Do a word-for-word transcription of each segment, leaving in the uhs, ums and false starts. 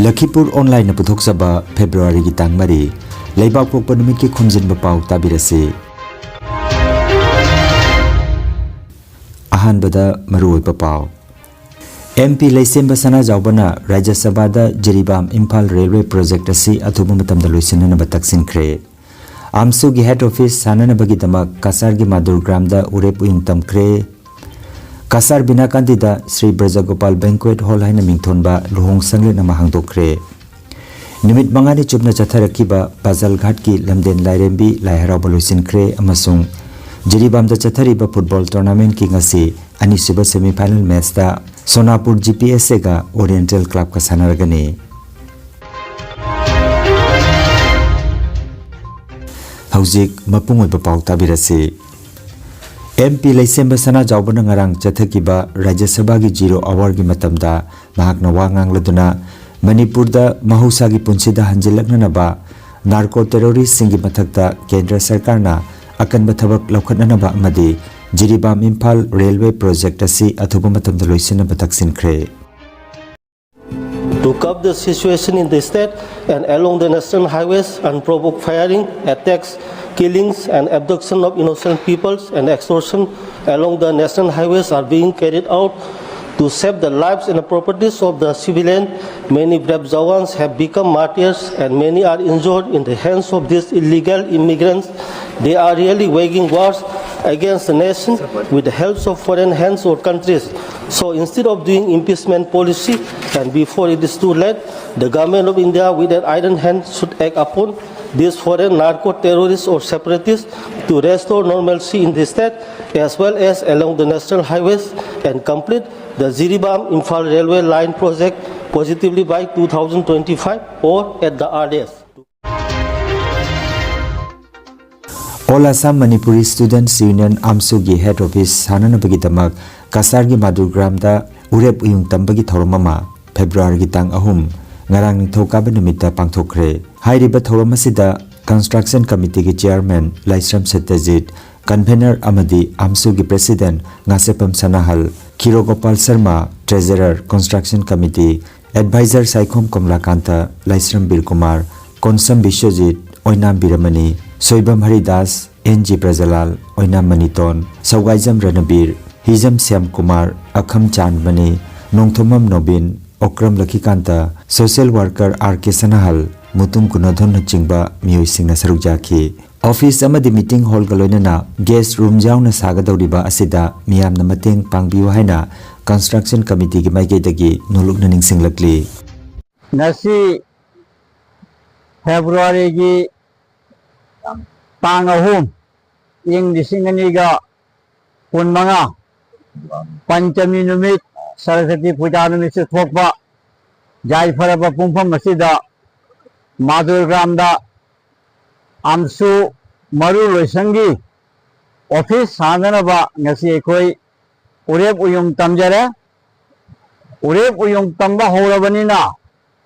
ꯂꯈꯤꯄꯨꯔ ꯑꯣꯟꯂꯥꯏꯟꯅ ꯄꯨꯊꯣꯛꯆꯕ ꯐꯦꯕ꯭ꯔꯨꯋꯥꯔꯤꯒꯤ ꯇꯥꯡ ꯃꯔꯤ, ꯂꯩꯕꯥꯛꯄꯣꯛꯄ ꯅꯨꯃꯤꯠꯀꯤ ꯈꯣꯝꯖꯤꯟꯕ ꯄꯥꯎ ꯇꯥꯕꯤꯔꯁꯤ꯫ ꯑꯍꯥꯟꯕꯗ ꯃꯔꯨꯑꯣꯏꯕ ꯄꯥꯎ꯫ ꯑꯦꯝ ꯄꯤ ꯂꯩꯁꯦꯝꯕ ꯁꯅꯥꯖꯥꯎꯕꯅ ꯔꯥꯖ꯭ꯌ ꯁꯚꯥꯗ ꯖꯤꯔꯤꯕꯥꯝ ꯏꯝꯐꯥꯜ ꯔꯦꯜꯋꯦ ꯄ꯭ꯔꯣꯖꯦꯛ ꯑꯁꯤ ꯑꯊꯨꯕ ꯃꯇꯝꯗ ꯂꯣꯏꯁꯤꯟꯅꯅꯕ ꯇꯛꯁꯤꯟꯈ꯭ꯔꯦ꯫ ꯑꯥꯝꯁꯨꯒꯤ ꯍꯦꯗ ꯑꯣꯐꯤꯁ ꯁꯥꯅꯅꯕꯒꯤꯗꯃꯛ ꯀꯁꯥꯔꯒꯤ ꯃꯥꯗꯨꯔ ꯒ꯭ꯔꯥꯝꯗ ꯎꯔꯦꯞ ꯎꯌꯨꯡ ꯇꯝꯈ꯭ꯔꯦ꯫ ꯀꯁꯥꯔ ꯕꯤꯅꯥꯀꯥꯟꯗꯤꯗ ꯁ꯭ꯔꯤ ꯕ꯭ꯔꯖꯒꯣꯄꯥꯜ ꯕꯦꯡꯀ꯭ꯋꯦꯠ ꯍꯣꯜ ꯍꯥꯏꯅ ꯃꯤꯡꯊꯣꯟꯕ ꯂꯨꯍꯣꯡ ꯁꯪꯂꯦꯟ ꯑꯃ ꯍꯥꯡꯗꯣꯛꯈ꯭ꯔꯦ꯫ ꯅꯨꯃꯤꯠ ꯃꯉꯥꯅꯤ ꯆꯨꯞꯅ ꯆꯠꯊꯔꯛꯈꯤꯕ ꯕꯥꯖꯜ ꯘꯥꯠꯀꯤ ꯂꯝꯗꯦꯟ ꯂꯥꯏꯔꯦꯝꯕꯤ ꯂꯥꯏ ꯍꯔꯥꯎꯕ ꯂꯣꯏꯁꯤꯟꯈ꯭ꯔꯦ ꯑꯃꯁꯨꯡ ꯖꯤꯔꯤꯕꯥꯝꯗ ꯆꯠꯊꯔꯤꯕ ꯐꯨꯠꯕꯣꯜ ꯇꯣꯔꯅꯥꯃꯦꯟꯠꯀꯤ ꯉꯁꯤ ꯑꯅꯤꯁꯨꯕ ꯁꯦꯃꯤꯐꯥꯏꯅꯦꯜ ꯃꯦꯆꯇ ꯁꯣꯅꯥꯄꯨꯔ ꯖꯤ ꯄꯤ ꯑꯦꯁ ꯑꯦꯒ ꯑꯣꯔꯤꯌꯦꯟꯇꯦꯜ ꯀ꯭ꯂꯕꯀ ꯁꯥꯟꯅꯔꯒꯅꯤ꯫ ꯍꯧꯖꯤꯛ ꯃꯄꯨꯡ ꯑꯣꯏꯕ ꯄꯥꯎ ꯇꯥꯕꯤꯔꯁꯤ꯫ ꯑꯦꯝ ꯄꯤ ꯂꯩꯁꯦꯝꯕ ꯁꯅꯥꯖꯥꯎꯕꯅ ꯉꯔꯥꯡ ꯆꯠꯊꯈꯤꯕ ꯔꯥꯖ꯭ꯌ ꯁꯚꯥꯒꯤ ꯖꯤꯔꯣ ꯑꯋꯥꯔꯒꯤ ꯃꯇꯝꯗ ꯃꯍꯥꯛꯅ ꯋꯥ ꯉꯥꯡꯂꯗꯨꯅ ꯃꯅꯤꯄꯨꯔꯗ ꯃꯍꯧꯁꯥꯒꯤ ꯄꯨꯟꯁꯤꯗ ꯍꯟꯖꯤꯜꯂꯛꯅꯅꯕ ꯅꯥꯔꯀꯣ ꯇꯦꯔꯣꯔꯤꯁꯁꯤꯡꯒꯤ ꯃꯊꯛꯇ ꯀꯦꯟꯗ꯭ꯔ ꯁꯔꯀꯥꯔꯅ ꯑꯀꯟꯕ ꯊꯕꯛ ꯂꯧꯈꯠꯅꯅꯕ ꯑꯃꯗꯤ ꯖꯤꯔꯤꯕꯥꯝ ꯏꯝꯐꯥꯜ ꯔꯦꯜꯋꯦ ꯄ꯭ꯔꯣꯖꯦꯛ ꯑꯁꯤ ꯑꯊꯨꯕ ꯃꯇꯝꯗ ꯂꯣꯏꯁꯤꯟꯅꯕ ꯇꯛꯁꯤꯟꯈ꯭ꯔꯦ꯫ To curb the situation in the state and along the national highways, unprovoked firing, attacks, killings, and abduction of innocent peoples and extortion along the national highways are being carried out to save the lives and the properties of the civilian. Many brave Jawans have become martyrs and many are injured in the hands of these illegal immigrants. They are really waging wars against the nation with the helps of foreign hands or countries. So instead of doing impeachment policy, and before it is too late, the government of India with an iron hand should act upon these foreign narco terrorists or separatists to restore normalcy in the state as well as along the national highways and complete the Jiribam Imphal railway line project positively by two thousand twenty-five or at the earliest. All Assam Manipuri Students Union, ꯑꯥꯝꯁꯨꯒꯤ head office ꯁꯥꯅꯅꯕꯒꯤꯗꯃꯛ ꯀꯁꯥꯔꯒꯤ ꯃꯥꯗꯨꯔ ꯒ꯭ꯔꯥꯝꯗ ꯎꯔꯦꯞ ꯎꯌꯨꯡ ꯇꯝꯕꯒꯤ ꯊꯧꯔꯝ ꯑꯃ ꯐꯦꯕ꯭ꯔꯨꯋꯥꯔꯤꯒꯤ ꯇꯥꯡ ꯑꯍꯨꯝ, ꯉꯔꯥꯡ ꯅꯤꯡꯊꯧꯀꯥꯕ ꯅꯨꯃꯤꯠꯇ ꯄꯥꯡꯊꯣꯛꯈ꯭ꯔꯦ꯫ ꯍꯥꯏꯔꯤꯕ ꯊꯧꯔꯝ ꯑꯁꯤꯗ ꯀꯟꯁꯇ꯭ꯔꯛꯁꯟ ꯀꯃꯤꯇꯤꯒꯤ ꯆꯤꯌꯥꯔꯃꯦꯟ ꯂꯥꯏꯁ꯭ꯔꯝ ꯁꯠꯇꯖꯤꯠ, ꯀꯟꯚꯦꯅꯔ ꯑꯃꯗꯤ ꯑꯥꯝꯁꯨꯒꯤ president Ngasepam Sanahal, Khirogopal Sharma, treasurer, construction committee, adviser Saikhom Kamalakanta, Laishram Birkumar, Konsam Biswajit, Oinam Birmani, Soibam Haridas, N G Prajalal, Oinam Maniton, Sougaijam Ranbir, Hijam Shyamkumar, Akham Chanmani, Nongthombam Nobin, Okram Lakhikanta, social worker R K Sanahal, ꯃꯨꯇꯨꯝ ꯒꯨꯅꯣꯙꯟꯅꯆꯤꯡꯕ ꯃꯤꯑꯣꯏꯁꯤꯡꯅ ꯁꯔꯨꯛ ꯌꯥꯈꯤ꯫ ꯑꯣꯐꯤꯁ ꯑꯃꯗꯤ ꯃꯤꯇꯤꯡ ꯍꯣꯜꯒ ꯂꯣꯏꯅꯅ ꯒꯦꯁ ꯔꯨꯝ ꯌꯥꯎꯅ ꯁꯥꯒꯗꯧꯔꯤꯕ ꯑꯁꯤꯗ ꯃꯤꯌꯥꯝꯅ ꯃꯇꯦꯡ ꯄꯥꯡꯕꯤꯌꯨ ꯍꯥꯏꯅ ꯀꯟꯁꯇ꯭ꯔꯛꯁꯟ ꯀꯃꯤꯇꯤꯒꯤ ꯃꯥꯏꯀꯩꯗꯒꯤ ꯅꯣꯂꯨꯛꯅ ꯅꯤꯡꯁꯤꯡꯂꯛꯂꯤ꯫ ꯉꯁꯤ ꯐꯦꯕ꯭ꯔꯨꯋꯥꯔꯤꯒꯤ ꯇꯥꯡ ꯑꯍꯨꯝ, ꯏꯪ ꯂꯤꯁꯤꯡ ꯑꯅꯤꯒ ꯀꯨꯟꯃꯉꯥ, ꯄꯟꯆꯃꯤ ꯅꯨꯃꯤꯠ, ꯁꯔꯁ꯭ꯋꯇꯤ ꯄꯨꯖꯥ ꯅꯨꯃꯤꯠꯁꯨ ꯊꯣꯛꯄ ꯌꯥꯏꯐꯔꯕ ꯄꯨꯡꯐꯝ ꯑꯁꯤꯗ ꯃꯥꯗꯨꯔ ꯒ꯭ꯔꯥꯝꯗ ꯑꯝꯁꯨ ꯃꯔꯨ ꯂꯣꯏꯁꯪꯒꯤ ꯑꯣꯐꯤꯁ ꯁꯥꯅꯅꯕ ꯉꯁꯤ ꯑꯩꯈꯣꯏ ꯎꯔꯦꯞ ꯎꯌꯨꯡ ꯇꯝꯖꯔꯦ꯫ ꯎꯔꯦꯞ ꯎꯌꯨꯡ ꯇꯝꯕ ꯍꯧꯔꯕꯅꯤꯅ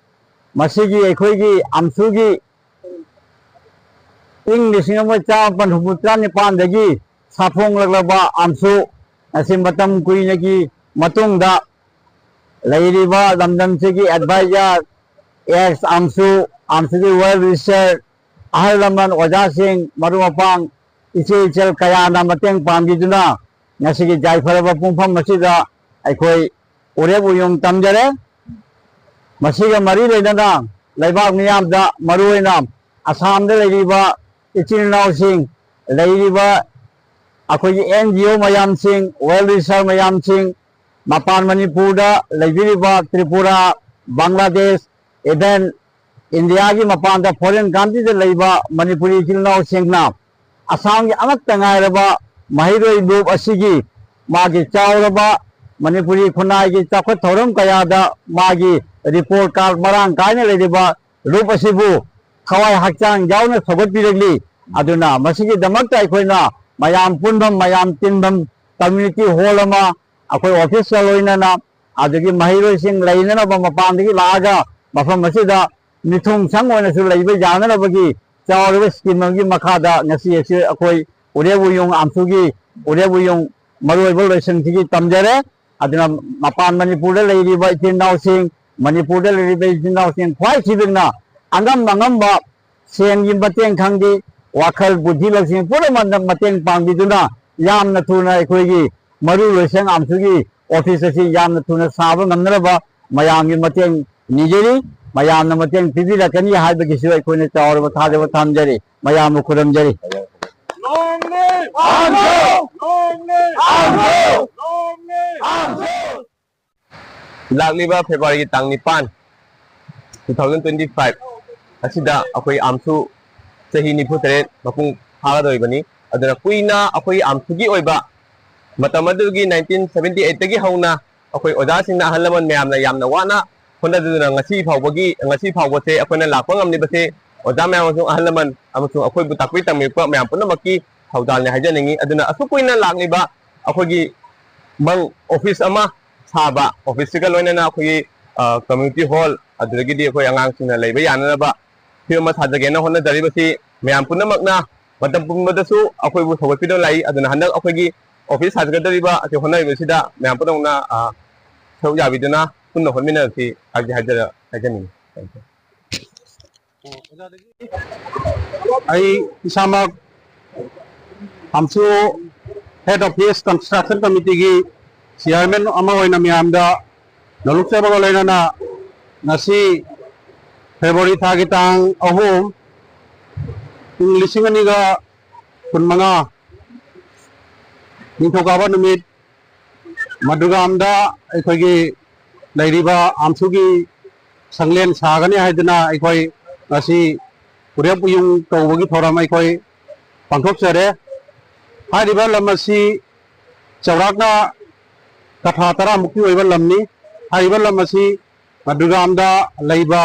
ꯃꯁꯤꯒꯤ ꯑꯩꯈꯣꯏꯒꯤ ꯑꯝꯁꯨꯒꯤ ꯏꯪ ꯂꯤꯁꯤꯡ ꯑꯃ ꯆꯥꯃꯥꯄꯟ ꯍꯨꯝꯐꯨꯇꯔꯥ ꯅꯤꯄꯥꯟꯗꯒꯤ ꯁꯥꯐꯣꯡꯂꯛꯂꯕ ꯑꯝꯁꯨ ꯑꯁꯤ ꯃꯇꯝ ꯀꯨꯏꯅꯒꯤ ꯃꯇꯨꯡꯗ ꯂꯩꯔꯤꯕ ꯂꯝꯗꯝꯁꯤꯒꯤ ꯑꯦꯗꯚꯥꯏꯖꯔ, ꯑꯦꯛꯁ ꯑꯝꯁꯨ, ꯑꯝꯁꯨꯒꯤ ꯋꯦꯜ ꯋꯤꯁꯔ, ꯑꯍꯜ ꯂꯃꯟ, ꯑꯣꯖꯥꯁꯤꯡ, ꯃꯔꯨꯞ ꯃꯄꯥꯡ, ꯏꯆꯦ ꯏꯆꯜ ꯀꯌꯥꯅ ꯃꯇꯦꯡ ꯄꯥꯡꯕꯤꯗꯨꯅ ꯉꯁꯤꯒꯤ ꯌꯥꯏꯐꯔꯕ ꯄꯨꯡꯐꯝ ꯑꯁꯤꯗ ꯑꯩꯈꯣꯏ ꯎꯔꯦꯞ ꯎꯌꯨꯡ ꯇꯝꯖꯔꯦ꯫ ꯃꯁꯤꯒ ꯃꯔꯤ ꯂꯩꯅꯅ ꯂꯩꯕꯥꯛ ꯃꯤꯌꯥꯝꯗ, ꯃꯔꯨꯑꯣꯏꯅ ꯑꯁꯥꯝꯗ ꯂꯩꯔꯤꯕ ꯏꯆꯤꯜ ꯏꯅꯥꯎꯁꯤꯡ, ꯂꯩꯔꯤꯕ ꯑꯩꯈꯣꯏꯒꯤ ꯑꯦꯟ ꯖꯤ ꯑꯣ ꯃꯌꯥꯝꯁꯤꯡ, ꯋꯦꯜ ꯋꯤꯁꯔ ꯃꯌꯥꯝꯁꯤꯡ, ꯃꯄꯥꯟ ꯃꯅꯤꯄꯨꯔꯗ ꯂꯩꯕꯤꯔꯤꯕ ꯇ꯭ꯔꯤꯄꯨꯔꯥ, ꯕꯪꯒ꯭ꯂꯥꯗꯦꯁ, even ꯏꯟꯗꯤꯌꯥꯒꯤ ꯃꯄꯥꯟꯗ, ꯐꯣꯔꯦꯟ ꯀꯟꯇ꯭ꯔꯤꯗ ꯂꯩꯕ ꯃꯅꯤꯄꯨꯔꯤ ꯏꯆꯤꯜ ꯏꯅꯥꯎꯁꯤꯡꯅ ꯑꯁꯥꯝꯒꯤ ꯑꯃꯠꯇ ꯉꯥꯏꯔꯕ ꯃꯍꯩꯔꯣꯏ ꯂꯨꯞ ꯑꯁꯤꯒꯤ ꯃꯥꯒꯤ ꯆꯥꯎꯔꯕ ꯃꯅꯤꯄꯨꯔꯤ ꯈꯨꯟꯅꯥꯏꯒꯤ ꯆꯥꯎꯈꯠ ꯊꯧꯔꯝ ꯀꯌꯥꯗ ꯃꯥꯒꯤ ꯔꯤꯄꯣꯔꯠ ꯀꯥꯔꯗ ꯃꯔꯥꯡ ꯀꯥꯏꯅ ꯂꯩꯔꯤꯕ ꯂꯨꯞ ꯑꯁꯤꯕꯨ ꯊꯋꯥꯏ ꯍꯛꯆꯥꯡ ꯌꯥꯎꯅ ꯁꯧꯒꯠꯄꯤꯔꯛꯂꯤ꯫ ꯑꯗꯨꯅ ꯃꯁꯤꯒꯤꯗꯃꯛꯇ ꯑꯩꯈꯣꯏꯅ ꯃꯌꯥꯝ ꯄꯨꯟꯐꯝ, ꯃꯌꯥꯝ ꯇꯤꯟꯐꯝ, ꯀꯝꯃ꯭ꯌꯨꯅꯤꯇꯤ ꯍꯣꯜ ꯑꯃ ꯑꯩꯈꯣꯏ ꯑꯣꯐꯤꯁꯀ ꯂꯣꯏꯅꯅ, ꯑꯗꯒꯤ ꯃꯍꯩꯔꯣꯏꯁꯤꯡ ꯂꯩꯅꯅꯕ ꯃꯄꯥꯟꯗꯒꯤ ꯂꯥꯛꯑꯒ ꯃꯐꯝ ꯑꯁꯤꯗ ꯃꯤꯊꯨꯡ ꯁꯪ ꯑꯣꯏꯅꯁꯨ ꯂꯩꯕ ꯌꯥꯅꯅꯕꯒꯤ ꯆꯥꯎꯔꯕ ꯁ꯭ꯀꯤꯝ ꯑꯃꯒꯤ ꯃꯈꯥꯗ ꯉꯁꯤ ꯑꯁꯤ ꯑꯩꯈꯣꯏ ꯎꯔꯦꯞ ꯎꯌꯨꯡ ꯑꯝꯁꯨꯒꯤ ꯎꯔꯦꯞ ꯎꯌꯨꯡ ꯃꯔꯨꯑꯣꯏꯕ ꯂꯣꯏꯁꯪꯁꯤꯒꯤ ꯇꯝꯖꯔꯦ꯫ ꯑꯗꯨꯅ ꯃꯄꯥꯟ ꯃꯅꯤꯄꯨꯔꯗ ꯂꯩꯔꯤꯕ ꯏꯆꯤꯟ ꯏꯅꯥꯎꯁꯤꯡ, ꯃꯅꯤꯄꯨꯔꯗ ꯂꯩꯔꯤꯕ ꯏꯆꯤꯟ ꯏꯅꯥꯎꯁꯤꯡ ꯈ꯭ꯋꯥꯏ ꯊꯤꯕꯅ ꯑꯉꯝ ꯑꯉꯝꯕ ꯁꯦꯟꯒꯤ ꯃꯇꯦꯡ ꯈꯪꯗꯦ, ꯋꯥꯈꯜ, ꯕꯨꯙꯤ, ꯂꯧꯁꯤꯡ ꯄꯨꯝꯅꯃꯛꯇ ꯃꯇꯦꯡ ꯄꯥꯡꯕꯤꯗꯨꯅ ꯌꯥꯝꯅ ꯊꯨꯅ ꯑꯩꯈꯣꯏꯒꯤ ꯃꯔꯨ ꯂꯣꯏꯁꯪ ꯑꯥꯝꯁꯨꯒꯤ ꯑꯣꯐꯤꯁ ꯑꯁꯤ ꯌꯥꯝꯅ ꯊꯨꯅ ꯁꯥꯕ ꯉꯝꯅꯅꯕ ꯃꯌꯥꯝꯒꯤ ꯃꯇꯦꯡ ꯅꯤꯖꯔꯤ꯫ ꯃꯌꯥꯝꯅ ꯃꯇꯦꯡ ꯄꯤꯕꯤꯔꯛꯀꯅꯤ ꯍꯥꯏꯕꯒꯤꯁꯨ ꯑꯩꯈꯣꯏꯅ ꯆꯥꯎꯔꯕ ꯊꯥꯖꯕ ꯊꯝꯖꯔꯤ꯫ ꯃꯌꯥꯝꯕꯨ ꯈꯨꯔꯨꯝꯖꯔꯤ꯫ Long live! Long live! Long live! Long live! ꯂꯥꯛꯂꯤꯕ ꯐꯦꯕ꯭ꯔꯨꯋꯥꯔꯤꯒꯤ ꯇꯥꯡ ꯅꯤꯄꯥꯟ, two thousand twenty five ꯑꯁꯤꯗ ꯑꯩꯈꯣꯏ ꯑꯥꯝꯁꯨ ꯆꯍꯤ ꯅꯤꯐꯨ ꯇꯔꯦꯠ ꯃꯄꯨꯡ ꯐꯥꯒꯗꯧꯔꯤꯕꯅꯤ꯫ ꯑꯗꯨꯅ ꯀꯨꯏꯅ ꯑꯩꯈꯣꯏ ꯑꯥꯝꯁꯨꯒꯤ ꯑꯣꯏꯕ ꯃꯇꯝ ꯑꯗꯨꯒꯤ nineteen seventy eight ꯇꯒꯤ ꯍꯧꯅ ꯑꯩꯈꯣꯏ ꯑꯣꯖꯥꯁꯤꯡꯅ, ꯑꯍꯜ ꯂꯃꯟ ꯃꯌꯥꯝꯅ ꯌꯥꯝꯅ ꯋꯥꯅ ꯍꯣꯠꯅꯗꯨꯅ ꯉꯁꯤ ꯐꯥꯎꯕꯒꯤ, ꯉꯁꯤ ꯐꯥꯎꯕꯁꯦ ꯑꯩꯈꯣꯏꯅ ꯂꯥꯛꯄ ꯉꯝꯂꯤꯕꯁꯦ ꯑꯣꯖꯥ ꯃꯌꯥꯝ ꯑꯃꯁꯨꯡ ꯑꯍꯜ ꯂꯃꯟ ꯑꯃꯁꯨꯡ ꯑꯩꯈꯣꯏꯕꯨ ꯇꯥꯛꯄꯤ ꯇꯝꯕꯤꯔꯛꯄ ꯃꯌꯥꯝ ꯄꯨꯝꯅꯃꯛꯀꯤ ꯊꯧꯗꯥꯡꯅꯤ ꯍꯥꯏꯖꯅꯤꯡꯉꯤ꯫ ꯑꯗꯨꯅ ꯑꯁꯨꯛ ꯀꯨꯏꯅ ꯂꯥꯛꯂꯤꯕ ꯑꯩꯈꯣꯏꯒꯤ ꯃꯪ ꯑꯣꯐꯤꯁ ꯑꯃ ꯁꯥꯕ, ꯑꯣꯐꯤꯁꯁꯤꯒ ꯂꯣꯏꯅꯅ ꯑꯩꯈꯣꯏꯒꯤ ꯀꯝꯃ꯭ꯌꯨꯅꯤꯇꯤ ꯍꯣꯜ, ꯑꯗꯨꯗꯒꯤꯗꯤ ꯑꯩꯈꯣꯏ ꯑꯉꯥꯡꯁꯤꯡꯅ ꯂꯩꯕ ꯌꯥꯅꯅꯕ ꯐꯤꯕꯝ ꯑꯃ ꯁꯥꯖꯒꯦꯅ ꯍꯣꯠꯅꯖꯔꯤꯕꯁꯤ ꯃꯌꯥꯝ ꯄꯨꯝꯅꯃꯛꯅ ꯃꯇꯝ ꯄꯨꯝꯕꯗꯁꯨ ꯑꯩꯈꯣꯏꯕꯨ ꯁꯧꯒꯠꯄꯤꯗꯨꯅ ꯂꯥꯛꯏ꯫ ꯑꯗꯨꯅ ꯍꯟꯗꯛ ꯑꯩꯈꯣꯏꯒꯤ ꯑꯣꯐꯤꯁ ꯁꯥꯖꯒꯗꯧꯔꯤꯕ ꯑꯁꯤ ꯍꯣꯠꯅꯔꯤꯕꯁꯤꯗ ꯃꯌꯥꯝ ꯄꯨꯝꯅꯃꯛꯅ ꯁꯔꯨꯛ ꯌꯥꯕꯤꯗꯨꯅ ꯄꯨꯟꯅ ꯍꯣꯠꯃꯤꯟꯅꯔꯁꯤ ꯍꯥꯏꯕꯁꯤ ꯍꯥꯏꯖꯔ-, ꯍꯥꯏꯖꯅꯤꯡꯉꯤ꯫ ꯑꯩ ꯏꯁꯥꯃꯛ ꯑꯥꯝꯁꯨ Head Office Construction Committeeꯒꯤ chairman ꯑꯃ ꯑꯣꯏꯅ ꯃꯌꯥꯝꯗ ꯅꯣꯂꯨꯛꯆꯕꯒ ꯂꯣꯏꯅꯅ ꯉꯁꯤ ꯐꯦꯕ꯭ꯔꯨꯋꯥꯔꯤ ꯊꯥꯒꯤ ꯇꯥꯡ ꯑꯍꯨꯝ, ꯏꯪ ꯂꯤꯁꯤꯡ ꯑꯅꯤꯒ ꯀꯨꯟꯃꯉꯥ, ꯅꯤꯡꯊꯧꯀꯥꯕ ꯅꯨꯃꯤꯠ ꯃꯗꯨꯒꯥꯝꯗ ꯑꯩꯈꯣꯏꯒꯤ ꯂꯩꯔꯤꯕ ꯑꯥꯝꯁꯨꯒꯤ ꯁꯪꯂꯦꯟ ꯁꯥꯒꯅꯤ ꯍꯥꯏꯗꯨꯅ ꯑꯩꯈꯣꯏ ꯉꯁꯤ ꯎꯔꯦꯞ ꯎꯌꯨꯡ ꯀꯧꯕꯒꯤ ꯊꯧꯔꯝ ꯑꯩꯈꯣꯏ ꯄꯥꯡꯊꯣꯛꯆꯔꯦ꯫ ꯍꯥꯏꯔꯤꯕ ꯂꯝ ꯑꯁꯤ ꯆꯥꯎꯔꯥꯛꯅ ꯀꯊꯥ ꯇꯔꯥꯃꯨꯛꯀꯤ ꯑꯣꯏꯕ ꯂꯝꯅꯤ꯫ ꯍꯥꯏꯔꯤꯕ ꯂꯝ ꯑꯁꯤ ꯃꯗꯨꯒꯥꯝꯗ ꯂꯩꯕ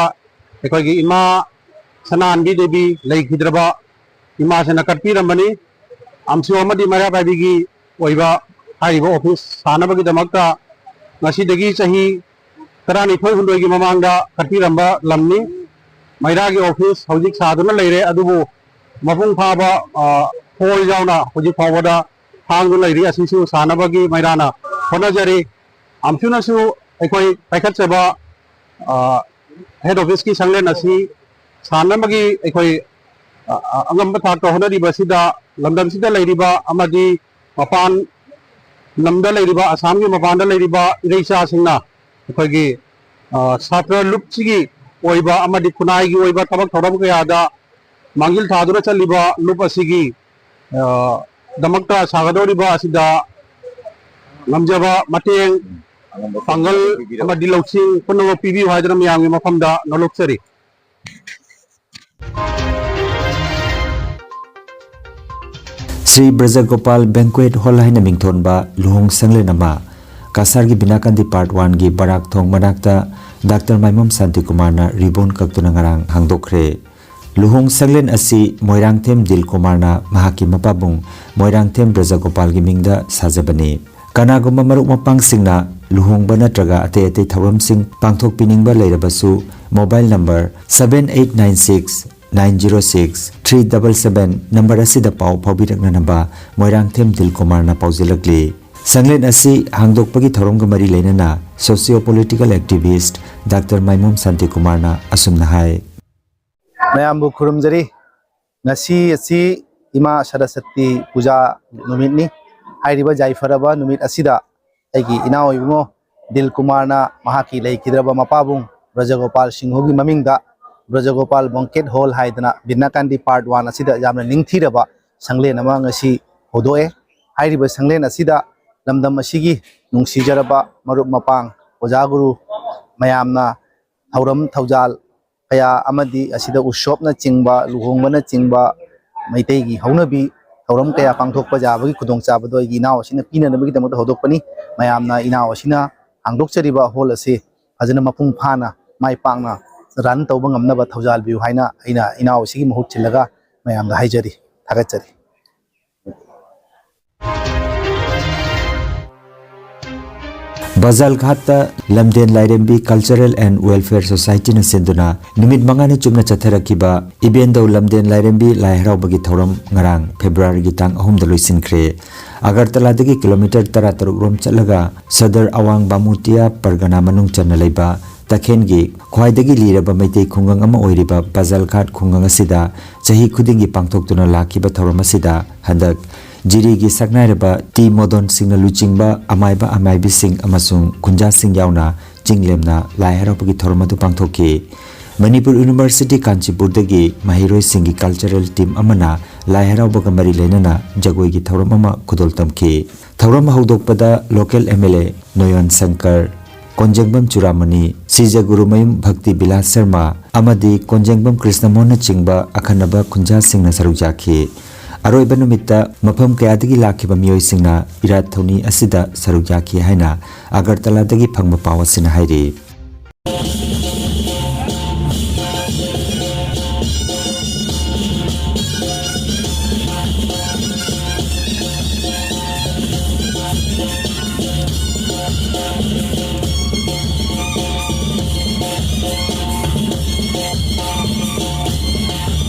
ꯑꯩꯈꯣꯏꯒꯤ ꯏꯃꯥ ꯁꯅꯥꯍꯟꯕꯤ ꯗꯦꯕꯤ ꯂꯩꯈꯤꯗ꯭ꯔꯕ ꯏꯃꯥꯁꯤꯅ ꯀꯠꯄꯤꯔꯝꯕꯅꯤ꯫ ꯑꯥꯝꯁꯨ ꯑꯃꯗꯤ ꯃꯩꯔꯥ ꯄꯥꯏꯕꯤꯒꯤ ꯑꯣꯏꯕ ꯍꯥꯏꯔꯤꯕ ꯑꯣꯐꯤꯁ ꯁꯥꯅꯕꯒꯤꯗꯃꯛꯇ ꯉꯁꯤꯗꯒꯤ ꯆꯍꯤ ꯇꯔꯥꯅꯤꯊꯣꯏ ꯍꯨꯝꯗꯣꯏꯒꯤ ꯃꯃꯥꯡꯗ ꯀꯠꯄꯤꯔꯝꯕ ꯂꯝꯅꯤ꯫ ꯃꯩꯔꯥꯒꯤ ꯑꯣꯐꯤꯁ ꯍꯧꯖꯤꯛ ꯁꯥꯗꯨꯅ ꯂꯩꯔꯦ, ꯑꯗꯨꯕꯨ ꯃꯄꯨꯡ ꯐꯥꯕ ꯍꯣꯜ ꯌꯥꯎꯅ ꯍꯧꯖꯤꯛ ꯐꯥꯎꯕꯗ ꯍꯥꯡꯗꯨꯅ ꯂꯩꯔꯤ꯫ ꯑꯁꯤꯁꯨ ꯁꯥꯅꯕꯒꯤ ꯃꯩꯔꯥꯅ ꯍꯣꯠꯅꯖꯔꯤ꯫ ꯑꯥꯝꯁꯨꯅꯁꯨ ꯑꯩꯈꯣꯏ ꯄꯥꯏꯈꯠꯆꯕ ꯑ, ꯍꯦꯗ ꯑꯣꯐꯤꯁꯀꯤ ꯁꯪꯂꯦꯟ ꯑꯁꯤ ꯁꯥꯟꯅꯕꯒꯤ ꯑꯩꯈꯣꯏ, ꯑ, ꯑ, ꯑꯉꯝꯕ ꯊꯥꯛꯇ ꯍꯣꯠꯅꯔꯤꯕ ꯑꯁꯤꯗ ꯂꯝꯗꯝꯁꯤꯗ ꯂꯩꯔꯤꯕ ꯑꯃꯗꯤ ꯃꯄꯥꯟ ꯂꯝꯗ ꯂꯩꯔꯤꯕ, ꯑꯁꯥꯝꯒꯤ ꯃꯄꯥꯟꯗ ꯂꯩꯔꯤꯕ ꯏꯔꯩꯆꯥꯁꯤꯡꯅ ꯑꯩꯈꯣꯏꯒꯤ, ꯑ, ꯁꯥꯇ꯭ꯔ ꯂꯨꯞꯁꯤꯒꯤ ꯑꯣꯏꯕ ꯑꯃꯗꯤ ꯈꯨꯟꯅꯥꯏꯒꯤ ꯑꯣꯏꯕ ꯊꯕꯛ ꯊꯧꯔꯝ ꯀꯌꯥꯗ ꯃꯥꯡꯖꯤꯜ ꯊꯥꯗꯨꯅ ꯆꯠꯂꯤꯕ ꯂꯨꯞ ꯑꯁꯤꯒꯤ, ꯑ, ꯗꯃꯛꯇ ꯁꯥꯒꯗꯧꯔꯤꯕ ꯑꯁꯤꯗ ꯉꯝꯖꯕ ꯃꯇꯦꯡ, ꯄꯥꯡꯒꯜ ꯑꯃꯗꯤ ꯂꯧꯁꯤꯡ ꯄꯨꯝꯅꯃꯛ ꯄꯤꯕꯤꯌꯨ ꯍꯥꯏꯗꯨꯅ ꯃꯌꯥꯝꯒꯤ ꯃꯐꯝꯗ ꯅꯣꯂꯨꯛꯆꯔꯤ꯫ ꯁ꯭ꯔꯤ ꯕ꯭ꯔꯖꯒꯣꯄꯥꯜ ꯕꯦꯡꯀ꯭ꯋꯦꯠ ꯍꯣꯜ ꯍꯥꯏꯅ ꯃꯤꯡꯊꯣꯟꯕ ꯂꯨꯍꯣꯡ ꯁꯪꯂꯦꯟ ꯑꯃ ꯀꯁꯥꯔꯒꯤ ꯕꯤꯅꯥꯀꯥꯟꯗꯤ ꯄꯥꯔꯠ ꯋꯥꯟꯒꯤ ꯕꯔꯥꯛ ꯊꯣꯡ ꯃꯅꯥꯛꯇ ꯗꯥꯛꯇꯔ ꯃꯥꯏꯃꯣꯝ ꯁꯥꯟꯇꯤꯀꯨꯃꯥꯔꯅ ꯔꯤꯕꯣꯟ ꯀꯛꯇꯨꯅ ꯉꯔꯥꯡ ꯍꯥꯡꯗꯣꯛꯈ꯭ꯔꯦ꯫ ꯂꯨꯍꯣꯡ ꯁꯪꯂꯦꯟ ꯑꯁꯤ ꯃꯣꯏꯔꯥꯡꯊꯦꯝ ꯗꯤꯜ ꯀꯨꯃꯥꯔꯅ ꯃꯍꯥꯛꯀꯤ ꯃꯄꯥꯕꯨꯡ ꯃꯣꯏꯔꯥꯡꯊꯦꯝ ꯕ꯭ꯔꯖꯒꯣꯄꯥꯜꯒꯤ ꯃꯤꯡꯗ ꯁꯥꯖꯕꯅꯤ꯫ ꯀꯅꯥꯒꯨꯝꯕ ꯃꯔꯨꯞ ꯃꯄꯥꯡꯁꯤꯡꯅ ꯂꯨꯍꯣꯡꯕ ꯅꯠꯇ꯭ꯔꯒ ꯑꯇꯩ ꯑꯇꯩ ꯊꯧꯔꯝꯁꯤꯡ ꯄꯥꯡꯊꯣꯛꯄꯤꯅꯤꯡꯕ ꯂꯩꯔꯕꯁꯨ mobile number seven eight nine six nine zero six three double seven number ꯑꯁꯤꯗ ꯄꯥꯎ ꯐꯥꯎꯕꯤꯔꯛꯅꯅꯕ ꯃꯣꯏꯔꯥꯡꯊꯦꯝ ꯗꯤꯜ ꯀꯨꯃꯥꯔꯅ ꯄꯥꯎꯖꯦꯜꯂꯛꯂꯤ꯫ ꯁꯪꯂꯦꯟ ꯑꯁꯤ ꯍꯥꯡꯗꯣꯛꯄꯒꯤ ꯊꯧꯔꯝꯒ ꯃꯔꯤ ꯂꯩꯅꯅ socio political activist ꯗꯥꯛꯇꯔ ꯃꯥꯏꯃꯣꯝ ꯁꯥꯟꯇꯤꯀꯨꯃꯥꯔꯅ ꯑꯁꯨꯝꯅ ꯍꯥꯏ꯫ ꯃꯌꯥꯝꯕꯨ ꯈꯨꯔꯨꯝꯖꯔꯤ꯫ ꯉꯁꯤ ꯑꯁꯤ ꯏꯃꯥ ꯁꯔꯁꯇꯤ ꯄꯨꯖꯥ ꯅꯨꯃꯤꯠꯅꯤ꯫ ꯍꯥꯏꯔꯤꯕ ꯌꯥꯏꯐꯔꯕ ꯅꯨꯃꯤꯠ ꯑꯁꯤꯗ ꯑꯩꯒꯤ ꯏꯅꯥꯎ ꯏꯕꯨꯡꯉꯣ ꯗꯤꯜ ꯀꯨꯃꯥꯔꯅ ꯃꯍꯥꯛꯀꯤ ꯂꯩꯈꯤꯗ꯭ꯔꯕ ꯃꯄꯥꯕꯨꯡ ꯕ꯭ꯔꯖꯒꯣꯄꯥꯜ ꯁꯤꯡꯍꯒꯤ ꯃꯃꯤꯡꯗ ꯕ꯭ꯔꯖꯒꯣꯄꯥꯜ ꯕꯣꯡꯀꯦꯠ ꯍꯣꯜ ꯍꯥꯏꯗꯅ ꯕꯤꯅꯥꯀꯥꯟꯗꯤ ꯄꯥꯔꯠ ꯋꯥꯟ ꯑꯁꯤꯗ ꯌꯥꯝꯅ ꯅꯤꯡꯊꯤꯔꯕ ꯁꯪꯂꯦꯟ ꯑꯃ ꯉꯁꯤ ꯍꯧꯗꯣꯛꯑꯦ꯫ ꯍꯥꯏꯔꯤꯕ ꯁꯪꯂꯦꯟ ꯑꯁꯤꯗ ꯂꯝꯗꯝ ꯑꯁꯤꯒꯤ ꯅꯨꯡꯁꯤꯖꯔꯕ ꯃꯔꯨꯞ ꯃꯄꯥꯡ, ꯑꯣꯖꯥ ꯒꯨꯔꯨ ꯃꯌꯥꯝꯅ ꯊꯧꯔꯝ ꯊꯧꯖꯥꯜ ꯀꯌꯥ ꯑꯃꯗꯤ ꯑꯁꯤꯗ ꯎꯁꯣꯞꯅꯆꯤꯡꯕ, ꯂꯨꯍꯣꯡꯕꯅꯆꯤꯡꯕ, ꯃꯩꯇꯩꯒꯤ ꯍꯧꯅꯕꯤ ꯊꯧꯔꯝ ꯀꯌꯥ ꯄꯥꯡꯊꯣꯛꯄ ꯌꯥꯕꯒꯤ ꯈꯨꯗꯣꯡꯆꯥꯕꯗꯣ ꯑꯩꯒꯤ ꯏꯅꯥꯎ ꯑꯁꯤꯅ ꯄꯤꯅꯅꯕꯒꯤꯗꯃꯛꯇ ꯍꯧꯗꯣꯛꯄꯅꯤ꯫ ꯃꯌꯥꯝꯅ ꯏꯅꯥꯎ ꯑꯁꯤꯅ ꯍꯥꯡꯗꯣꯛꯆꯔꯤꯕ ꯍꯣꯜ ꯑꯁꯤ ꯐꯖꯅ ꯃꯄꯨꯡ ꯐꯥꯅ ꯃꯥꯏ ꯄꯥꯛꯅ ꯔꯟ ꯇꯧꯕ ꯉꯝꯅꯕ ꯊꯧꯖꯥꯜꯕꯤꯌꯨ ꯍꯥꯏꯅ ꯑꯩꯅ ꯏꯅꯥꯎ ꯑꯁꯤꯒꯤ ꯃꯍꯨꯠ ꯁꯤꯜꯂꯒ ꯃꯌꯥꯝꯗ ꯍꯥꯏꯖꯔꯤ꯫ ꯊꯥꯒꯠꯆꯔꯤ꯫ ꯕꯖꯥꯜꯘꯥꯠꯇ ꯂꯝꯗꯦꯟ ꯂꯥꯏꯔꯦꯝꯕꯤ Cultural and Welfare Societyꯅ ꯁꯤꯟꯗꯨꯅ ꯅꯨꯃꯤꯠ ꯃꯉꯥꯅꯤ ꯆꯨꯞꯅ ꯆꯠꯊꯔꯛꯈꯤꯕ ꯏꯕꯦꯟꯗꯧ ꯂꯝꯗꯦꯟ ꯂꯥꯏꯔꯦꯝꯕꯤ ꯂꯥꯏ ꯍꯔꯥꯎꯕꯒꯤ ꯊꯧꯔꯝ ꯉꯔꯥꯡ ꯐꯦꯕ꯭ꯔꯨꯋꯥꯔꯤꯒꯤ ꯇꯥꯡ ꯑꯍꯨꯝꯗ ꯂꯣꯏꯁꯤꯟꯈ꯭ꯔꯦ꯫ ꯑꯒꯔꯇꯂꯥꯗꯒꯤ ꯀꯤꯂꯣꯃꯤꯇꯔ ꯇꯔꯥꯇꯔꯨꯛ ꯔꯣꯝ ꯆꯠꯂꯒ ꯁꯗꯔ ꯑꯋꯥꯡ ꯕꯥꯃꯨꯇꯤꯌꯥ ꯄꯔꯒꯅꯥ ꯃꯅꯨꯡ ꯆꯟꯅ ꯂꯩꯕ ꯇꯈꯦꯜꯒꯤ ꯈ꯭ꯋꯥꯏꯗꯒꯤ ꯂꯤꯔꯕ ꯃꯩꯇꯩ ꯈꯨꯡꯒꯪ ꯑꯃ ꯑꯣꯏꯔꯤꯕ ꯕꯖꯜꯈꯥꯠ ꯈꯨꯡꯒꯪ ꯑꯁꯤꯗ ꯆꯍꯤ ꯈꯨꯗꯤꯡꯒꯤ ꯄꯥꯡꯊꯣꯛꯇꯨꯅ ꯂꯥꯛꯈꯤꯕ ꯊꯧꯔꯝ ꯑꯁꯤꯗ ꯍꯟꯗꯛ ꯖꯤꯔꯤꯒꯤ ꯁꯛꯅꯥꯏꯔꯕ ꯇꯤ ꯃꯣꯗꯣꯟ ꯁꯤꯡꯅ ꯂꯨꯆꯤꯡꯕ ꯑꯃꯥꯏꯕ ꯑꯃꯥꯏꯕꯤꯁꯤꯡ ꯑꯃꯁꯨꯡ ꯈꯨꯟꯖꯥꯁꯤꯡ ꯌꯥꯎꯅ ꯆꯤꯡ ꯂꯦꯝꯅ ꯂꯥꯏ ꯍꯔꯥꯎꯕꯒꯤ ꯊꯧꯔꯝ ꯑꯗꯨ ꯄꯥꯡꯊꯣꯛꯈꯤ꯫ ꯃꯅꯤꯄꯨꯔ ꯌꯨꯅꯤꯚꯔꯁꯤꯇꯤ ꯀꯥꯟꯆꯤꯄꯨꯔꯗꯒꯤ ꯃꯍꯩꯔꯣꯏꯁꯤꯡꯒꯤ ꯀꯜꯆꯔꯦꯜ ꯇꯤꯝ ꯑꯃꯅ ꯂꯥꯏ ꯍꯔꯥꯎꯕꯒ ꯃꯔꯤ ꯂꯩꯅꯅ ꯖꯒꯣꯏꯒꯤ ꯊꯧꯔꯝ ꯑꯃ ꯈꯨꯗꯣꯜ ꯇꯝꯈꯤ꯫ ꯊꯧꯔꯝ ꯍꯧꯗꯣꯛꯄꯗ local M L A Noyon Sankar, Konjengbam Churamani, Sijagurumayum Bhakti Bilas Sharma ꯑꯃꯗꯤ ꯀꯣꯟꯖꯦꯡꯕꯝ ꯀ꯭ꯔꯤꯁꯅꯃꯣꯍꯟꯅꯆꯤꯡꯕ ꯑꯈꯟꯅꯕ ꯈꯨꯟꯖꯥꯁꯤꯡꯅ ꯁꯔꯨꯛ ꯌꯥꯈꯤ꯫ ꯑꯔꯣꯏꯕ ꯅꯨꯃꯤꯠꯇ ꯃꯐꯝ ꯀꯌꯥꯗꯒꯤ ꯂꯥꯛꯈꯤꯕ ꯃꯤꯑꯣꯏꯁꯤꯡꯅ ꯏꯔꯥꯠ ꯊꯧꯅꯤ ꯑꯁꯤꯗ ꯁꯔꯨꯛ ꯌꯥꯈꯤ ꯍꯥꯏꯅ ꯑꯒꯔꯇꯂꯥꯗꯒꯤ ꯐꯪꯕ ꯄꯥꯎ ꯑꯁꯤꯅ ꯍꯥꯏꯔꯤ꯫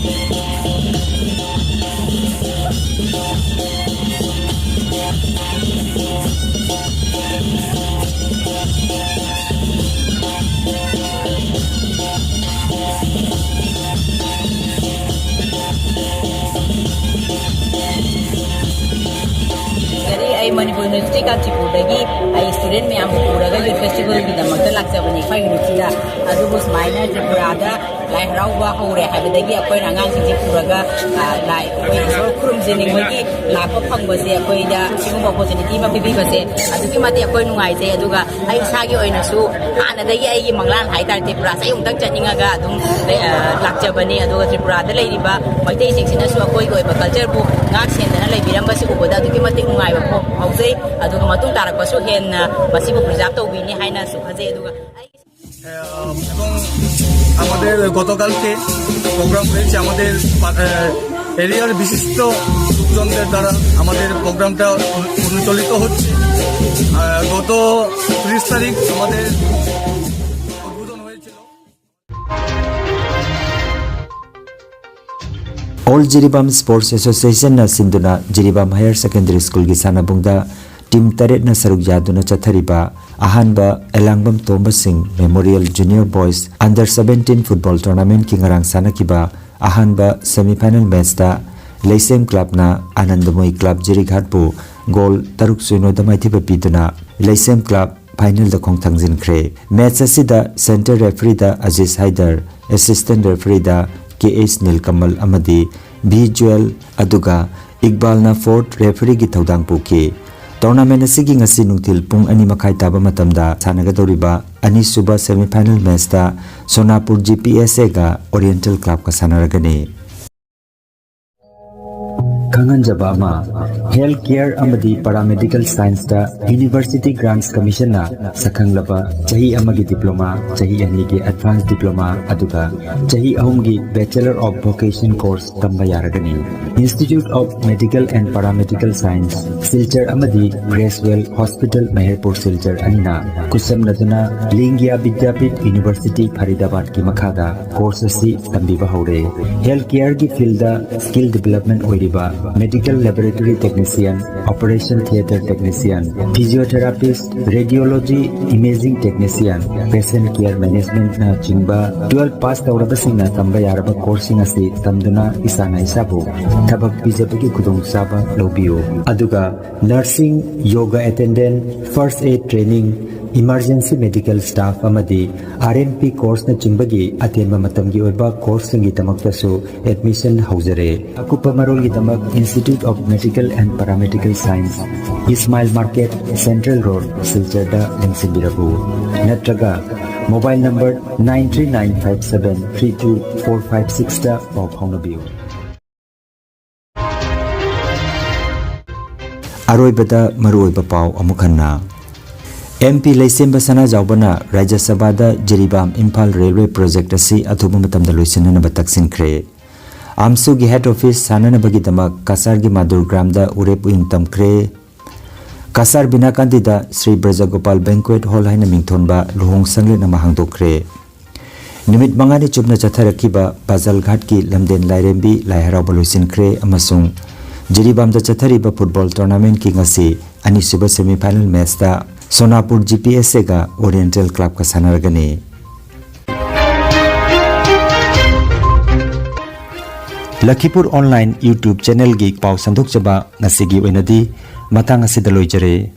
ꯉꯁꯤ ꯑꯩ ꯃꯅꯤꯄꯨꯔ ꯌꯨꯅꯤꯚꯔꯁꯤꯇꯤ ꯀꯥꯟꯆꯤꯄꯨꯔꯗꯒꯤ ꯑꯩ ꯁ꯭ꯇꯨꯗꯦꯟ ꯃꯌꯥꯝꯕꯨ ꯄꯨꯔꯒ ꯌꯨꯠ ꯐꯦꯁꯇꯤꯚꯦꯜꯒꯤꯗꯃꯛꯇ ꯂꯥꯛꯆꯕꯅꯤ꯫ ꯑꯩꯈꯣꯏ ꯌꯨꯅꯤꯚꯔꯁꯤꯇꯤꯗ ꯑꯗꯨꯕꯨ ꯁꯨꯃꯥꯏꯅ ꯇ꯭ꯔꯤꯄꯨꯔꯥꯗ ꯂꯥꯏ ꯍꯔꯥꯎꯕ ꯍꯧꯔꯦ ꯍꯥꯏꯕꯗꯒꯤ ꯑꯩꯈꯣꯏꯅ ꯑꯉꯥꯡꯁꯤꯡꯁꯦ ꯄꯨꯔꯒ, ꯑ, ꯂꯥꯏ ꯑꯩꯈꯣꯏ ꯏꯁꯣꯔ ꯈꯨꯔꯨꯝꯖꯅꯤꯡꯕꯒꯤ ꯂꯥꯛꯄ ꯐꯪꯕꯁꯦ ꯑꯩꯈꯣꯏꯗ ꯁꯤꯒꯨꯝꯕ ꯑꯣꯄꯣꯔꯆꯨꯅꯤꯇꯤ ꯑꯃ ꯄꯤꯕꯤꯕꯁꯦ ꯑꯗꯨꯛꯀꯤ ꯃꯇꯤꯛ ꯑꯩꯈꯣꯏ ꯅꯨꯡꯉꯥꯏꯖꯩ꯫ ꯑꯗꯨꯒ ꯑꯩ ꯏꯁꯥꯒꯤ ꯑꯣꯏꯅꯁꯨ ꯍꯥꯟꯅꯗꯒꯤ ꯑꯩꯒꯤ ꯃꯪꯂꯥꯟ ꯍꯥꯏꯇꯥꯔꯦ, ꯇ꯭ꯔꯤꯄꯨꯔꯥꯁꯦ ꯑꯩ ꯑꯃꯨꯛꯇꯪ ꯆꯠꯅꯤꯡꯉꯒ ꯑꯗꯨꯝ ꯂꯩ-, ꯑ, ꯂꯥꯛꯆꯕꯅꯤ꯫ ꯑꯗꯨꯒ ꯇ꯭ꯔꯤꯄꯨꯔꯥꯗ ꯂꯩꯔꯤꯕ ꯃꯩꯇꯩꯁꯤꯡꯁꯤꯅꯁꯨ ꯑꯩꯈꯣꯏꯒꯤ ꯑꯣꯏꯕ ꯀꯜꯆꯔꯕꯨ ꯉꯥꯛ ꯁꯦꯟꯗꯅ ꯂꯩꯕꯤꯔꯝꯕꯁꯤ ꯎꯕꯗ ꯑꯗꯨꯛꯀꯤ ꯃꯇꯤꯛ ꯅꯨꯡꯉꯥꯏꯕ ꯐꯥꯎ-, ꯐꯥꯎꯖꯩ꯫ ꯑꯗꯨꯒ ꯃꯇꯨꯡ ꯇꯥꯔꯛꯄꯁꯨ ꯍꯦꯟꯅ ꯃꯁꯤꯕꯨ ꯄ꯭ꯔꯤꯖꯥꯕ ꯇꯧꯕꯤꯅꯤ ꯍꯥꯏꯅꯁꯨ ꯈꯟꯖꯩ꯫ ꯑꯗꯨꯒ ꯑꯩ এবং আমাদের গতকালকে প্রোগ্রাম হয়েছে আমাদের পা-, আহ, এরিয়ার বিশিষ্ট লোকজনদের দ্বারা আমাদের প্রোগ্রামটা অনুচলিত হচ্ছে। আহ, গত ত্রিশ তারিখ আমাদের উদ্বোধন হয়েছিল। All Jiribam Sports Associationꯅ ꯁꯤꯟꯗꯨꯅ ꯖꯤꯔꯤꯕꯥꯝ ꯍꯥꯌꯔ ꯁꯦꯀꯦꯟꯗꯔꯤ ꯁ꯭ꯀꯨꯜꯒꯤ ꯁꯥꯟꯅꯕꯨꯡꯗ ꯇꯤꯝ ꯇꯔꯦꯠꯅ ꯁꯔꯨꯛ ꯌꯥꯗꯨꯅ ꯆꯠꯊꯔꯤꯕ ꯑꯍꯥꯟꯕ Elangbam Tomba Singh memorial junior boys under seventeen football ꯇꯣꯔꯅꯥꯃꯦꯟꯠꯀꯤ ꯉꯔꯥꯡ ꯁꯥꯟꯅꯈꯤꯕ ꯑꯍꯥꯟꯕ ꯁꯦꯃꯤꯐꯥꯏꯅꯦꯜ ꯃꯦꯆꯇ ꯂꯩꯁꯦꯝ ꯀ꯭ꯂꯕꯅ ꯑꯥꯅꯟꯗꯃꯣꯏ ꯀ꯭ꯂꯕ ꯖꯤꯔꯤꯘꯥꯠꯄꯨ ꯒꯣꯜ ꯇꯔꯨꯛ ꯁꯤꯅꯣꯗ ꯃꯥꯏꯊꯤꯕ ꯄꯤꯗꯨꯅ ꯂꯩꯁꯦꯝ ꯀ꯭ꯂꯕ ꯐꯥꯏꯅꯦꯜꯗ ꯈꯣꯡꯊꯥꯡꯖꯤꯟꯈ꯭ꯔꯦ꯫ ꯃꯦꯆ ꯑꯁꯤꯗ ꯁꯦꯟꯇꯔ ꯔꯦꯐꯔꯤꯗ ꯑꯖꯤꯖ ꯍꯥꯏꯗꯔ, ꯑꯦꯁꯤꯁꯇꯦꯟꯠ ꯔꯦꯐꯔꯤꯗ ꯀꯦ ꯑꯦꯁ ꯅꯤꯜꯀꯃꯜ ꯑꯃꯗꯤ ꯚꯤ ꯖꯨꯋꯦꯜ, ꯑꯗꯨꯒ ꯏꯛꯕꯥꯜꯅ ꯐꯣꯔꯠ ꯔꯦꯐꯔꯤꯒꯤ ꯊꯧꯗꯥꯡ ꯄꯨꯈꯤ꯫ ꯇꯣꯔꯅꯥꯃꯦꯟꯠ ꯑꯁꯤꯒꯤ ꯉꯁꯤ ꯅꯨꯡꯊꯤꯜ ꯄꯨꯡ ꯑꯅꯤ ꯃꯈꯥꯏ ꯇꯥꯕ ꯃꯇꯝꯗ ꯁꯥꯟꯅꯒꯗꯧꯔꯤꯕ ꯑꯅꯤꯁꯨꯕ ꯁꯦꯃꯤꯐꯥꯏꯅꯦꯜ ꯃꯦꯆꯇ ꯁꯣꯅꯥꯄꯨꯔ ꯖꯤ ꯄꯤ ꯑꯦꯁ ꯑꯦꯒ ꯑꯣꯔꯤꯌꯦꯟꯇꯦꯜ ꯀ꯭ꯂꯕꯀ ꯁꯥꯟꯅꯔꯒꯅꯤ꯫ ꯈꯪꯍꯟꯖꯕ ꯑꯃ, ꯍꯦꯜꯊ ꯀꯦꯌꯔ ꯑꯃꯗꯤ ꯄꯦꯔꯥꯃꯦꯗꯤꯀꯦꯜ ꯁꯥꯏꯟꯁꯇ ꯌꯨꯅꯤꯚꯔꯁꯤꯇꯤ ꯒ꯭ꯔꯥꯟꯠꯁ ꯀꯃꯤꯁꯟꯅ ꯁꯛꯈꯪꯂꯕ ꯆꯍꯤ ꯑꯃꯒꯤ ꯗꯤꯄ꯭ꯂꯣꯃꯥ, ꯆꯍꯤ ꯑꯅꯤꯒꯤ ꯑꯦꯗꯚꯥꯟꯁ ꯗꯤꯄ꯭ꯂꯣꯃꯥ, ꯑꯗꯨꯒ ꯆꯍꯤ ꯑꯍꯨꯝꯒꯤ ꯕꯦꯆꯦꯂꯔ ꯑꯣꯐ ꯚꯣꯀꯦꯁꯟ ꯀꯣꯔꯁ ꯇꯝꯕ ꯌꯥꯔꯒꯅꯤ꯫ Institute of Medical and Paramedical Science, Silchar ꯑꯃꯗꯤ ꯒ꯭ꯔꯦꯁꯋꯦꯜ ꯍꯣꯁꯄꯤꯇꯥꯜ, ꯃꯍꯦꯔꯄꯨꯔ, ꯁꯤꯜꯆꯔ ꯑꯅꯤꯅ ꯈꯨꯠꯁꯝꯅꯗꯨꯅ ꯂꯤꯡꯒꯤꯌꯥ ꯕꯤꯗ꯭ꯌꯥꯄꯤꯊ ꯌꯨꯅꯤꯚꯔꯁꯤꯇꯤ, ꯐꯔꯤꯗꯥꯕꯥꯗꯀꯤ ꯃꯈꯥꯗ ꯀꯣꯔꯁ ꯑꯁꯤ ꯇꯝꯕꯤꯕ ꯍꯧꯔꯦ꯫ ꯍꯦꯜꯊ ꯀꯦꯌꯔꯒꯤ ꯐꯤꯜꯗ ꯁ꯭ꯀꯤꯜ ꯗꯤꯚꯦꯂꯞꯃꯦꯟꯠ ꯑꯣꯏꯔꯤꯕ medical laboratory technician, operation theatre technician, physiotherapist, radiology, imaging technician, patient care ꯃꯦꯅꯦꯖꯃꯦꯟꯠꯅꯆꯤꯡꯕ ꯇꯨꯋꯦꯜꯐ ꯄꯥꯁ ꯇꯧꯔꯕꯁꯤꯡꯅ ꯇꯝꯕ ꯌꯥꯔꯕ ꯀꯣꯔꯁꯁꯤꯡ ꯑꯁꯤ ꯇꯝꯗꯨꯅ ꯏꯁꯥꯅ ꯏꯁꯥꯕꯨ ꯊꯕꯛ ꯄꯤꯖꯕꯒꯤ ꯈꯨꯗꯣꯡꯆꯥꯕ ꯂꯧꯕꯤꯌꯨ꯫ ꯑꯗꯨꯒ nursing, yoga attendant, first aid training, emergency medical staff ꯑꯃꯗꯤ ꯑꯥꯔ ꯑꯦꯝ ꯄꯤ ꯀꯣꯔꯁꯅꯆꯤꯡꯕꯒꯤ ꯑꯇꯦꯟꯕ ꯃꯇꯝꯒꯤ ꯑꯣꯏꯕ ꯀꯣꯔꯁꯁꯤꯡꯒꯤꯗꯃꯛꯇꯁꯨ ꯑꯦꯗꯃꯤꯁꯟ ꯍꯧꯖꯔꯦ꯫ ꯑꯀꯨꯞꯄ ꯃꯔꯣꯜꯒꯤꯗꯃꯛ Institute of Medical and Paramedical Science, Ismail market, central road, ꯁꯤꯜꯆꯔꯗ ꯂꯦꯡꯁꯤꯟꯕꯤꯔꯛꯎ꯫ ꯅꯠꯇ꯭ꯔꯒ mobile number nine three nine five seven three two four five sixꯇ ꯄꯥꯎ ꯐꯥꯎꯅꯕꯤꯌꯨ꯫ ꯑꯔꯣꯏꯕꯗ ꯃꯔꯨꯑꯣꯏꯕ ꯄꯥꯎ ꯑꯃꯨꯛ ꯍꯟꯅ꯫ ꯑꯦꯝ ꯄꯤ ꯂꯩꯁꯦꯝꯕ ꯁꯅꯥꯖꯥꯎꯕꯅ ꯔꯥꯖ꯭ꯌ ꯁꯚꯥꯗ ꯖꯤꯔꯤꯕꯥꯝ ꯏꯝꯐꯥꯜ ꯔꯦꯜꯋꯦ ꯄ꯭ꯔꯣꯖꯦꯛ ꯑꯁꯤ ꯑꯊꯨꯕ ꯃꯇꯝꯗ ꯂꯣꯏꯁꯤꯟꯅꯅꯕ ꯇꯛꯁꯤꯟꯈ꯭ꯔꯦ꯫ ꯑꯝꯁꯨꯒꯤ ꯍꯦꯗ ꯑꯣꯐꯤꯁ ꯁꯥꯅꯅꯕꯒꯤꯗꯃꯛ ꯀꯁꯥꯔꯒꯤ ꯃꯥꯗꯨꯔ ꯒ꯭ꯔꯥꯝꯗ ꯎꯔꯦꯞ ꯎꯌꯨꯡ ꯇꯝꯈ꯭ꯔꯦ꯫ ꯀꯁꯥꯔ ꯕꯤꯅꯥꯀꯥꯟꯗꯤꯗ ꯁ꯭ꯔꯤ ꯕ꯭ꯔꯖꯒꯣꯄꯥꯜ ꯕꯦꯡꯀ꯭ꯋꯦꯠ ꯍꯣꯜ ꯍꯥꯏꯅ ꯃꯤꯡꯊꯣꯟꯕ ꯂꯨꯍꯣꯡ ꯁꯪꯂꯦꯟ ꯑꯃ ꯍꯥꯡꯗꯣꯛꯈ꯭ꯔꯦ꯫ ꯅꯨꯃꯤꯠ ꯃꯉꯥꯅꯤ ꯆꯨꯞꯅ ꯆꯠꯊꯔꯛꯈꯤꯕ ꯕꯥꯖꯜ ꯘꯥꯠꯀꯤ ꯂꯝꯗꯦꯟ ꯂꯥꯏꯔꯦꯝꯕꯤ ꯂꯥꯏ ꯍꯔꯥꯎꯕ ꯂꯣꯏꯁꯤꯟꯈ꯭ꯔꯦ ꯑꯃꯁꯨꯡ ꯖꯤꯔꯤꯕꯥꯝꯗ ꯆꯠꯊꯔꯤꯕ ꯐꯨꯠꯕꯣꯜ ꯇꯣꯔꯅꯥꯃꯦꯟꯠꯀꯤ ꯉꯁꯤ ꯑꯅꯤꯁꯨꯕ ꯁꯦꯃꯤꯐꯥꯏꯅꯦꯜ ꯃꯦꯆꯇ ꯁꯣꯅꯥꯄꯨꯔ ꯖꯤ ꯄꯤ ꯑꯦꯁ ꯑꯦꯒ ꯑꯣꯔꯤꯌꯦꯟꯇꯦꯜ ꯀ꯭ꯂꯕꯀ ꯁꯥꯟꯅꯔꯒꯅꯤ꯫ ꯂꯈꯤꯄꯨꯔ ꯑꯣꯟꯂꯥꯏꯟ YouTube ꯆꯦꯅꯦꯜꯒꯤ ꯄꯥꯎ ꯁꯟꯗꯣꯛꯆꯕ ꯉꯁꯤꯒꯤ ꯑꯣꯏꯅꯗꯤ ꯃꯇꯥꯡ ꯑꯁꯤꯗ ꯂꯣꯏꯖꯔꯦ꯫